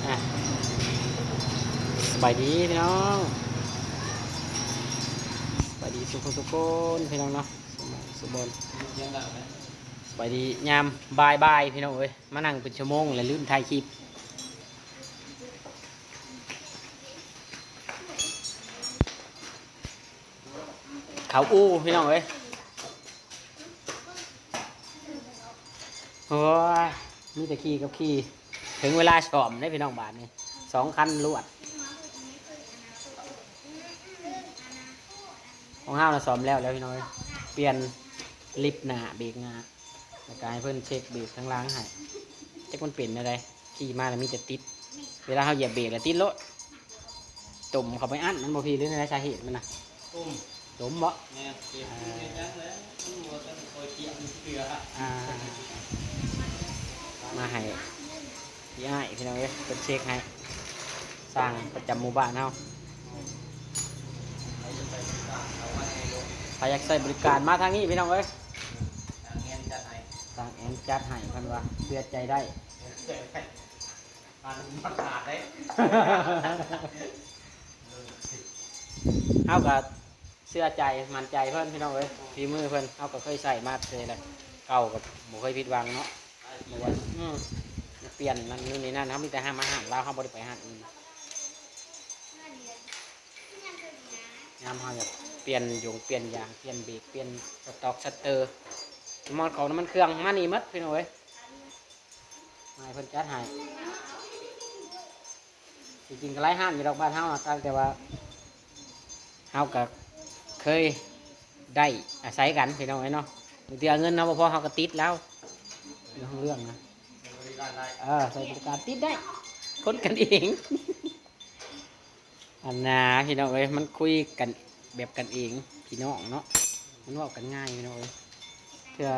ອ່ະ ສະບາຍດີພີ່ນ້ອງ ສະບາຍດີສູ່ຜູ້ສູ່ຄົນພີ່ນ້ອງເນາະ ສຸໝ່ອງສຸບ່ອນ ສະບາຍດີຍາມບ່າຍໆ ພີ່ນ້ອງເອີຍ ມານັ່ງເປັນຊົ່ວໂມງແລ້ວລືມຖ່າຍຄລິບ. ເຂົ້າອູ່ພີ່ນ້ອງເອີຍ ໂອ້ຍ ມີແຕ່ຂີ່ກັບຂີ່ ເຖິງເວລາຊ້ອມເດ້ພີ່ນ້ອງ ບາດນີ້ ສອງຄັນລວດ ຂອງເຮົານະຊ້ອມແລ້ວແລ້ວພີ່ນ້ອງເອີຍ ປ່ຽນລິບໜ້າເບກໜ້າ ແລ້ວກໍໃຫ້ເພິ່ນເຊັກເບກທາງຫຼັງໃຫ້ ຈັກມັນເປັນແນວໃດ ຂີ່ມາແລ້ວມີແຕ່ຕິດ ເວລາເຮົາຢຽບເບກແລ້ວຕິດໂລດ ຕົມເຂົ້າໄປອັດມັນບໍ່ພີ່ ຫຼືແນວໃດສາເຫດມັນນະ? ຕົມ ຕົມບໍ່? ແມ່ນ ເກັບເຮັດຫຍັງແຫຼະ ມັນບໍ່ທັນຄ່ອຍກຽມເທື່ອ ອ່າ ມາໃຫ້ ພີ່ອ້າຍພີ່ນ້ອງເອີຍ ເພິ່ນເຊັກໃຫ້ ຊ່າງປະຈຳໝູ່ບ້ານເຮົາ ໃຜຢາກໃຊ້ບໍລິການມາທາງນີ້ພີ່ນ້ອງເອີຍ ຊ່າງແອນຈັດໃຫ້ເພິ່ນວ່າເຊື່ອໃຈໄດ້ ເຮົາກໍເຊື່ອໃຈໝັ້ນໃຈເພິ່ນພີ່ນ້ອງເອີຍ ຝີມືເພິ່ນ ເຮົາກໍເຄີຍໃຊ້ມາເທື່ອແລ້ວ ເກົ່າກໍບໍ່ເຄີຍຜິດຫວັງເນາະ ບໍ່ວ່າ ອືມ ປ່ຽນນັ້ນນີ້ນັ້ນ ເຮົາມີແຕ່ຫາມາຮ້ານລາວ ເຮົາບໍ່ໄດ້ໄປຮ້ານອື່ນ ຍາມເຮົາຢາກປ່ຽນຢົງປ່ຽນຢາງ ປ່ຽນເບກ ປ່ຽນສະຕອກສະເຕີ ນ້ຳມັນຂອງນ້ຳມັນເຄື່ອງ ມານີ້ໝົດພີ່ນ້ອງເອີຍ ມາໃຫ້ເພິ່ນຈັດໃຫ້ ທີ່ຈິງກໍຫຼາຍຮ້ານຢູ່ດອກບ້ານເຮົາ ຕ່າງແຕ່ວ່າເຮົາກໍເຄີຍໄດ້ອາໄສກັນພີ່ນ້ອງເອີຍເນາະ ບາງເທື່ອເງິນເຮົາບໍ່ພໍເຮົາກໍຕິດລາວ ເລື່ອງຂອງເລື່ອງນະ ເອີ ໃຊ້ບໍລິການຕິດໄດ້ ຄົນກັນເອງ ອັນນາພີ່ນ້ອງເອີຍ ມັນຄຸຍກັນແບບກັນເອງ ພີ່ນ້ອງເນາະ ມັນເວົ້າກັນງ່າຍພີ່ນ້ອງເອີຍ ເທື່ອ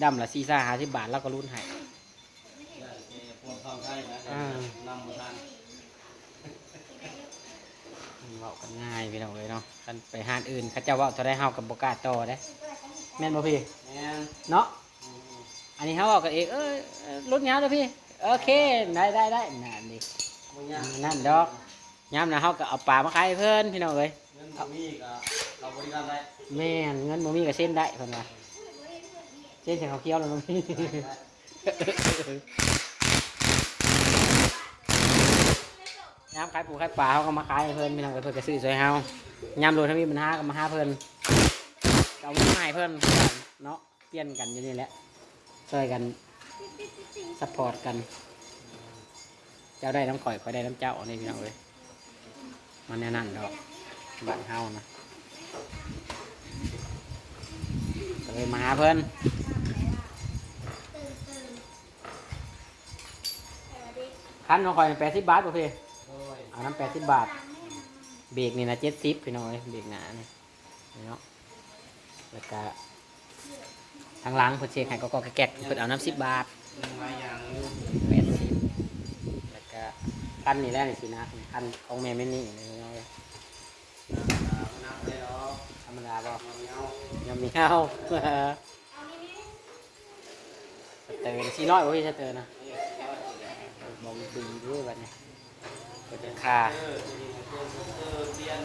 ດຳລະສີ່ສິບ ຫ້າສິບບາດ ລາວກໍຫຼຸດໃຫ້ ໄດ້ແຕ່ພວກເຂົ້າໃຊ້ນະ ອ່າ ນຳບໍ່ທັນ ມັນເວົ້າກັນງ່າຍພີ່ນ້ອງເອີຍເນາະ ຄັນໄປຮ້ານອື່ນເຂົາເຈົ້າເວົ້າເທົ່າໃດເຮົາກໍບໍ່ກ້າຕໍ່ເດ້ ແມ່ນບໍ່ພີ່? ແມ່ນ ເນາະ ອືມໆ ອັນນີ້ເຮົາເວົ້າກັນເອງ ເອີ ຫຼຸດຍາວເດີ້ພີ່ ໂອເຄ ໄດ້ໆໆ ນັ້ນເດ້ ບໍ່ຍາກ ນັ້ນດອກ ຍາມນັ້ນເຮົາກໍເອົາປາມາຂາຍໃຫ້ເພິ່ນພີ່ນ້ອງເອີຍ ເງິນບໍ່ມີກໍເອົາບໍລິການໄດ້ ແມ່ນ ເງິນບໍ່ມີກໍເຊັນໄດ້ເພິ່ນວ່າ ເຊັນໃສ່ເຂົາຂຽວແລ້ວເນາະ ໄດ້ ຍາມຂາຍປູຂາຍປາເຮົາກໍມາຂາຍໃຫ້ເພິ່ນ ພີ່ນ້ອງເອີຍ ເພິ່ນກໍຊື້ຊ່ວຍເຮົາ ຍາມລົດເຮົາມີບັນຫາກໍມາຫາເພິ່ນ ກໍເອົາເງິນມາໃຫ້ເພິ່ນເນາະ ປ່ຽນກັນຢູ່ນີ້ແຫຼະ ຊ່ອຍກັນ ຊັບພອດກັນ ເຈົ້າໄດ້ນຳຂ້ອຍ ຂ້ອຍໄດ້ນຳເຈົ້າ ອັນນີ້ພີ່ນ້ອງເອີຍ ມັນແນວນັ້ນດອກ ບ້ານເຮົານະ ກໍເລີຍມາຫາເພິ່ນ ຄັນຂອງຂ້ອຍແປດສິບບາດບໍ່ເພ? ໂດຍ ເອົານຳແປດສິບບາດ ເບກນີ້ນະເຈັດສິບ ພີ່ນ້ອງເອີຍ ເບກໜ້ານີ້ ນີ້ເນາະ ແລ້ວກະທາງຫຼັງເພິ່ນເຊັກໃຫ້ກໍໆແກກໆ ເພິ່ນເອົານຳສິບບາດ ຍັງຫຼາຍຢ່າງຢູ່ ແປດສິບ ແລ້ວກະຄັນນີ້ແຫຼະ ນີ້ຊິໜັກ ຄັນຂອງແມ່ມິນນີ້ ພີ່ນ້ອງເອີຍ ໜັກເດ້ເນາະ ທຳມະດາບໍ່? ຍອມມີເຮົາ ຍອມມີເຮົາ ສະເຕີສີ່ຮ້ອຍບໍ່ພີ່ ສະເຕີນະ ບໍ່ມີດຶງຢູ່ບັດນີ້ ເພິ່ນຈະຄາ ເອີ ຕົວນີ້ນະ ຕົວສະເຕີປ່ຽນ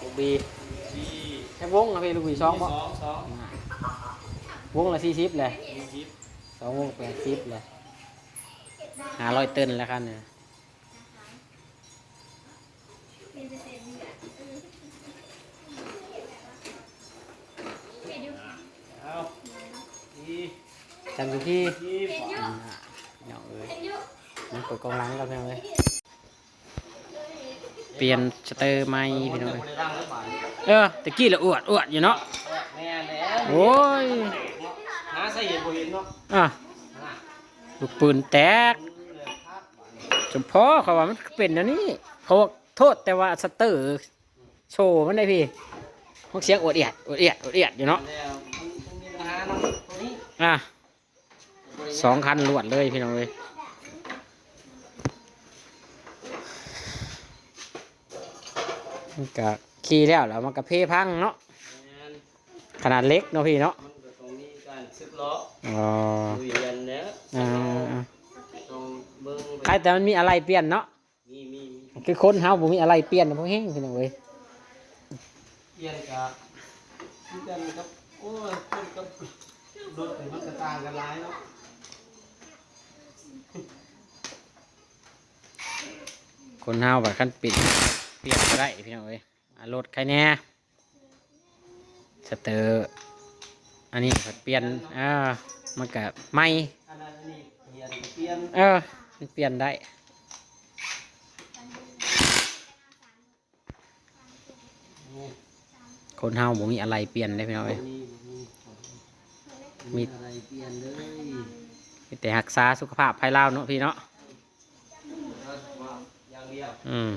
ລູກບີ ລູກບີ ຈັກວົງນະພີ່ ລູກບີ ສອງບໍ່? ສອງ ສອງ ອ່າ ວົງລະສີ່ສິບແຫຼະ ສີ່ສິບ ສອງວົງແປດສິບແຫຼະ ຫ້າຮ້ອຍເຕີນລະຄັນນີ້ ເອົາ ຈັນຢູ່ທີ່ ທີ່ ອ່າ ພີ່ນ້ອງເອີຍ ມັນເປີດກອງຫຼັງກ່ອນ ພີ່ນ້ອງເອີຍ ປ່ຽນສະເຕີໃໝ່ ພີ່ນ້ອງເອີຍ ເອີ ຕະກີ້ລະອວດໆຢູ່ເນາະ ແມ່ນແລ້ວ ໂອ້ຍ ຫາສາເຫດບໍ່ເຫັນເນາະ ອ່າ ລູກປືນແຕກ ສົມພໍເຂົາວ່າມັນເປັນແນວນີ້ ເຂົາໂທດແຕ່ວ່າສະເຕີໂຊມັນໄດ້ພີ່ ພວກສຽງອວດອຽດ ອວດອຽດ ອວດອຽດຢູ່ເນາະ ແລ້ວມັນ ມັນມີບັນຫານຳໂຕນີ້ ອ່າ ສອງຄັນລວດເລີຍພີ່ນ້ອງເອີຍ ມັນກະຂີ່ແລ້ວ ແລ້ວມັນກະເພພັງເນາະ ແມ່ນ ຂະໜາດເຫຼັກເນາະພີ່ເນາະ ມັນກໍຕ້ອງມີການສຶກເລາະ ອໍ ລຸຍກັນແຫຼະ ອ່າ ຕ້ອງເບິ່ງໄປ ແຕ່ມັນມີອາໄຫຼ່ປ່ຽນເນາະ. ມີ ມີ ມີ ຄືຄົນເຮົາບໍ່ມີອາໄຫຼ່ປ່ຽນ ບໍ່ແຮງ ພີ່ນ້ອງເອີຍ. ປ່ຽນກະຄືກັນກັບ ໂອ້ຍ ຄົນກັບລົດນີ້ມັນກະຕ່າງກັນຫຼາຍເນາະ. ຄົນເຮົາບັດຄັນປ່ຽນ ປ່ຽນບໍ່ໄດ້ ພີ່ນ້ອງເອີຍ. ອາ ລົດໃຄແດ່ ສະເຕີ ອັນນີ້ພັດປ່ຽນ ເອີ ມັນກະໃໝ່ ອັນນັ້ນອັນນີ້ປ່ຽນກະປ່ຽນ ເອີ ມັນປ່ຽນໄດ້. ນີ້ ຄົນເຮົາບໍ່ມີອາໄຫຼ່ປ່ຽນເດ້ ພີ່ນ້ອງເອີຍ. ບໍ່ມີ ບໍ່ມີ ມີ ມີອາໄຫຼ່ປ່ຽນເລີຍ. ມີແຕ່ຮັກສາສຸຂະພາບໃຜລາວເນາະ ພີ່ເນາະ. ຢ່າງດຽວ ອືມ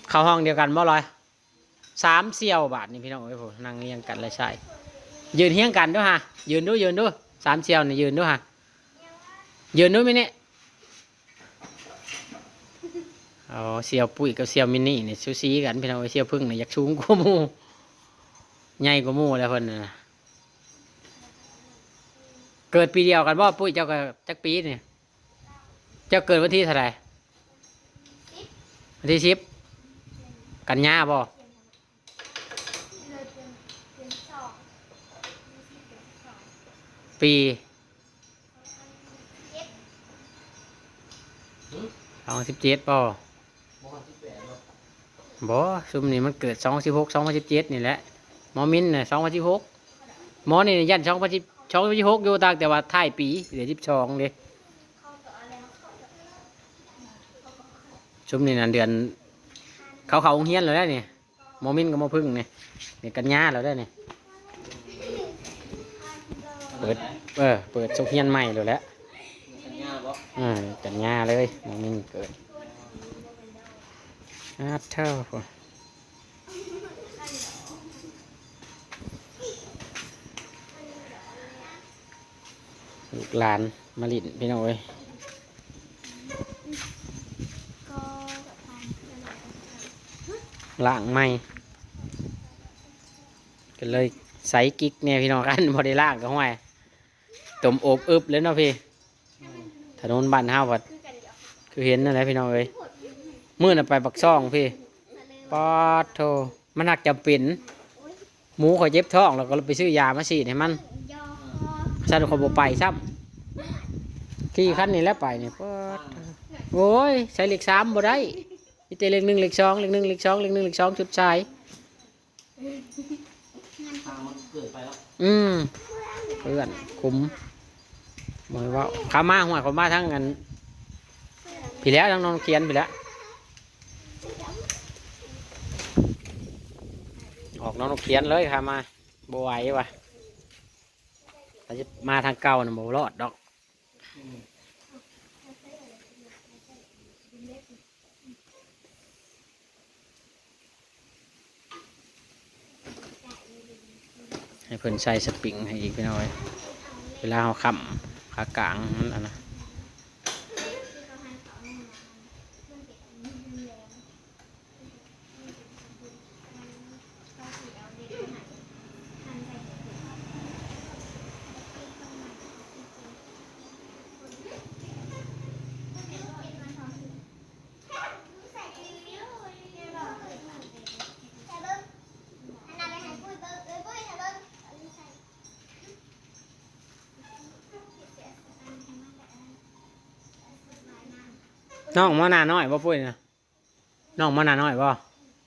ເຂົ້າຫ້ອງດຽວກັນບໍ່ລອຍ? ສາມສ່ຽວບາດນີ້ ພີ່ນ້ອງເອີຍ. ໂອ້ ນັ່ງລຽງກັນຫຼາຍຊາຍ. ຢືນຮຽງກັນດູຫາ ຢືນດູ ຢືນດູ. ສາມສ່ຽວນີ້ຢືນດູຫາ ຢືນດູມິນິ. ອໍ ສ່ຽວປຸ້ຍກັບສ່ຽວມິນິນີ້ສູສີກັນ ພີ່ນ້ອງເອີຍ. ສ່ຽວເຜິ້ງນີ້ຢາກສູງກວ່າໝູ່ ໃຫຍ່ກວ່າໝູ່ແລ້ວເພິ່ນນະ. ເກີດປີດຽວກັນບໍ່? ປຸ້ຍ ເຈົ້າກໍຈັກປີນີ້? ເຈົ້າເກີດວັນທີເທົ່າໃດ? ວັນທີສິບ ກັນຍາບໍ່? ປີ ສອງພັນສິບເຈັດບໍ່? ບໍ່ຮອດສິບແປດເນາະ. ບໍ່ ຊຸມນີ້ມັນເກີດສອງພັນສິບຫົກ ສອງພັນສິບເຈັດນີ້ແຫຼະ. ໝໍມິນນະ ສອງພັນສິບຫົກ. ໝໍນີ້ຢ້ານສອງພັນສິບ ສອງພັນສິບຫົກຢູ່ ຕ່າງແຕ່ວ່າທ້າຍປີ ເຫຼືອສິບສອງເດ້. ຊຸມນີ້ນະ ເດືອນ ເຂົາເຂົ້າໂຮງຮຽນແລ້ວແຫຼະນີ້. ໝໍມິນກັບໝໍເຜິ້ງນີ້ ນີ້ກັນຍາແລ້ວເດ້ນີ້. ເປີດ ເອີ ເປີດສົກຮຽນໃໝ່ແລ້ວແຫຼະ. ກັນຍາບໍ່? ເອີ ກັນຍາເລີຍ ໝໍມິນເກີດ. ອາ ເຖົ້າ ລູກຫຼານມາຫຼິ້ນ ພີ່ນ້ອງເອີຍ. ລ້າງໃໝ່ ກໍເລີຍໃສກິກແດ່ ພີ່ນ້ອງ. ຄັນບໍ່ໄດ້ລ້າງກໍ ຫ້ວຍ ຕົມໂອບອຶບເລີຍເນາະພີ່. ຖະໜົນບ້ານເຮົາພັດ ຄືເຫັນນັ້ນແຫຼະ ພີ່ນ້ອງເອີຍ. ມື້ນັ້ນໄປປາກຊ່ອງພີ່ ປາດໂທ້ ມັນຮັກຈຳເປັນ. ໝູຂ້ອຍເຈັບທ້ອງ ແລ້ວກໍໄປຊື້ຢາມາສີດໃຫ້ມັນ. ຊັ້ນຂ້ອຍບໍ່ໄປຊ້ຳ. ຂີ່ຄັນນີ້ແຫຼະໄປນີ້. ປາດ ໂອ້ຍ ໃສ່ເລກສາມບໍ່ໄດ້. ມີແຕ່ເລກໜຶ່ງ ເລກສອງ ເລກໜຶ່ງ ເລກສອງ ເລກໜຶ່ງ ເລກສອງ ຊຸດສາຍ. ທາງມັນເກີນໄປແລ້ວ. ອືມ ເປື້ອນຂຸມ. ບໍ່ໃຫ້ເວົ້າ. ຂາມາ ຫ້ວຍ ຂ້ອຍມາທາງອັນ ພີ້ແຫຼະ ທາງໜອງນ້ຳຂຽນພີ້ແຫຼະ. ອອກໜອງນ້ຳຂຽນເລີຍ ຂາມາ ບໍ່ໄຫວວ່າ. ຖ້າຊິມາທາງເກົ່ານະ ບໍ່ລອດດອກ. ໃຫ້ເພິ່ນໃສ່ສະປຣິງໃຫ້ອີກ ພີ່ນ້ອງເອີຍ. ເວລາເຮົາຄ້ຳຂາກາງມັນອັນນະ. ນ້ອງມາໜ້ານ້ອຍບໍ່ ປຸ້ຍນະ? ນ້ອງມາໜ້ານ້ອຍບໍ່?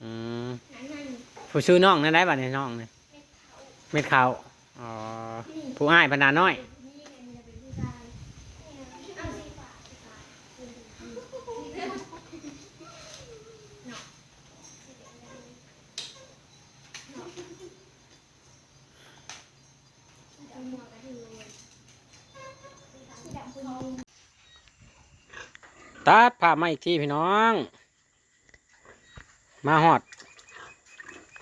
ອືມ ຜູ້ຊື່ນ້ອງແນວໃດບັດນີ້ ນ້ອງນີ້? ເມັດເຂົ້າ. ອໍ ຜູ້ອ້າຍພັດໜ້ານ້ອຍ. ຕັດພາບມາອີກທີພີ່ນ້ອງ. ມາຮອດ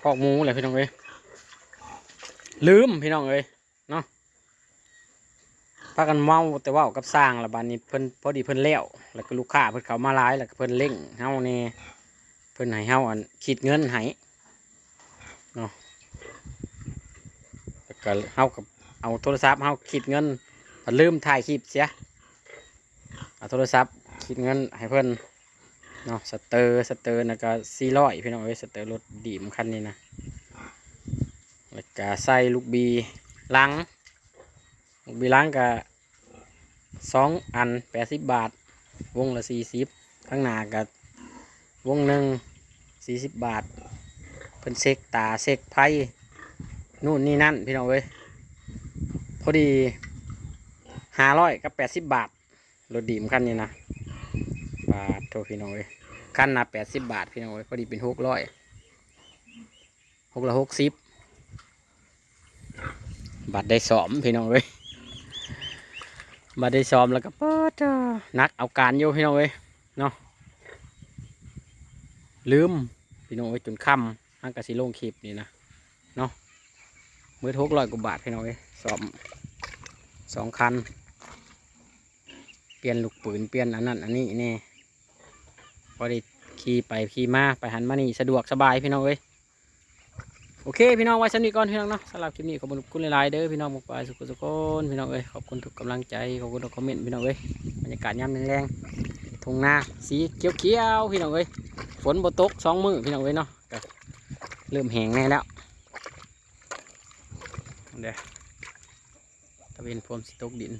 ຄອກໝູແລ້ວພີ່ນ້ອງເອີຍ. ລືມພີ່ນ້ອງເອີຍເນາະ. ພາກັນເມົາແຕ່ເວົ້າກັບຊ່າງ ແລ້ວບາດນີ້ເພິ່ນ ພໍດີເພິ່ນແລ້ວ ແລ້ວກໍລູກຄ້າເພິ່ນເຂົ້າມາຫຼາຍ ແລ້ວກໍເພິ່ນເລັ່ງເຮົາແດ່ ເພິ່ນໃຫ້ເຮົາ ອັນ ຄິດເງິນໃຫ້ເນາະ. ແລ້ວ ກໍເຮົາກໍເອົາໂທລະສັບເຮົາຄິດເງິນ ພັດລືມຖ່າຍຄລິບເສຍ ເອົາໂທລະສັບຄິດເງິນໃຫ້ເພິ່ນເນາະ ສະເຕີ ສະເຕີນັ້ນກໍສີ່ຮ້ອຍ ພີ່ນ້ອງເອີຍ ສະເຕີລົດດີມຄັນນີ້ນະ ແລ້ວກໍໃສ່ລູກບີຫຼັງ ລູກບີຫຼັງກໍ ສອງອັນແປດສິບບາດ ວົງລະສີ່ສິບ ຂ້າງໜ້າກໍວົງໜຶ່ງສີ່ສິບບາດ ເພິ່ນເຊັກຕາເຊັກໄຟ ນູ້ນນີ້ນັ້ນ ພີ່ນ້ອງເອີຍ ພໍດີຫ້າຮ້ອຍກັບແປດສິບບາດ ລົດດີມຄັນນີ້ນະ ປາດໂທ ພີ່ນ້ອງເອີຍ ຄັນລະແປດສິບບາດ ພີ່ນ້ອງເອີຍ ພໍດີເປັນຫົກຮ້ອຍ ຫົກລະຫົກສິບ ບັດໄດ້ຊ້ອມ ພີ່ນ້ອງເອີຍ ບັດໄດ້ຊ້ອມແລ້ວກໍ ປາດ ໜັກເອົາການຢູ່ ພີ່ນ້ອງເອີຍເນາະ ລືມ ພີ່ນ້ອງເອີຍ ຈົນຄ່ຳ ຫາກໍຊິລົງຄລິບນີ້ນະເນາະ ໝົດຫົກຮ້ອຍກວ່າບາດ ພີ່ນ້ອງເອີຍ ຊ້ອມສອງຄັນ ປ່ຽນລູກປືນ ປ່ຽນອັນນັ້ນອັນນີ້ແດ່ ພໍໄດ້ຂີ່ໄປຂີ່ມາ ໄປຫັ້ນມານີ້ ສະດວກສະບາຍ ພີ່ນ້ອງເອີຍ. ໂອເຄ ພີ່ນ້ອງ ໄວ້ສ່ຳນີ້ກ່ອນ ພີ່ນ້ອງເນາະ. ສຳລັບຄລິບນີ້ ຂອບຄຸນຫຼາຍໆເດີ ພີ່ນ້ອງ ໝົກປາຍ ສຸຂູສຸຄົນ ພີ່ນ້ອງເອີຍ. ຂອບຄຸນທຸກກຳລັງໃຈ ຂອບຄຸນທຸກຄອມເມັນ ພີ່ນ້ອງເອີຍ. ບັນຍາກາດຍາມແລງໆ ທົ່ງນາສີຂຽວໆ ພີ່ນ້ອງເອີຍ. ຝົນບໍ່ຕົກສອງມື້ ພີ່ນ້ອງເອີຍເນາະ ກໍເລີ່ມແຫ້ງແດ່ແລ້ວເດ້. ຕາເວັນພວມຊິຕົກດິນ.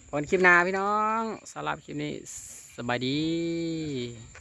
ພໍກັນຄລິບໜ້າ ພີ່ນ້ອງ. ສຳລັບຄລິບນີ້ ສະບາຍດີ.